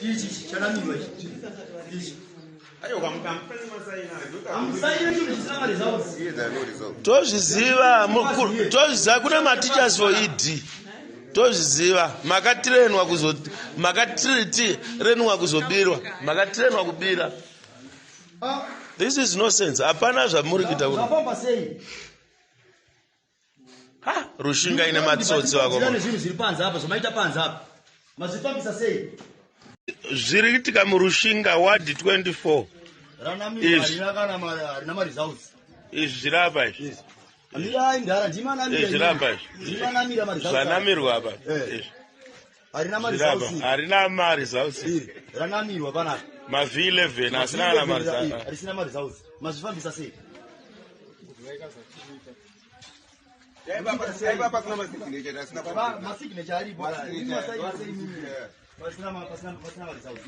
Ichi chanamirwa ichi. Ichi. Hamusaine chinhu chisina maresults. Tozviziva, tozviziva kune mateachers for ED. Tozviziva, makatirenwa kuzo makatirenwa kuzobirwa, makatirenwa kubira. This is nonsense. Hapana zvamuri kuita kuno. Zvafamba sei? Ha, Rushinga ine matsotsi vako. Nezvinhu zviri panze apa, zvamaita panze apa. Mazvifambisa sei? Zviri kuitika muRushinga ward 24. Ranamirwa harina kana harina maresults. Izvi zviri apa izvi. Mirai mdara ndima namira. Izvi zviri apa izvi. Ndima namira maresults. Zvanamirwa apa. Eh. Izvi. Harina Zviri apa. maresults. Harina maresults. Iri ranamirwa panapa. Ma V11 asina kana maresults. Risina maresults. Mazvifambisa sei? Masignature aripo. Pasina pasina pasina maresults.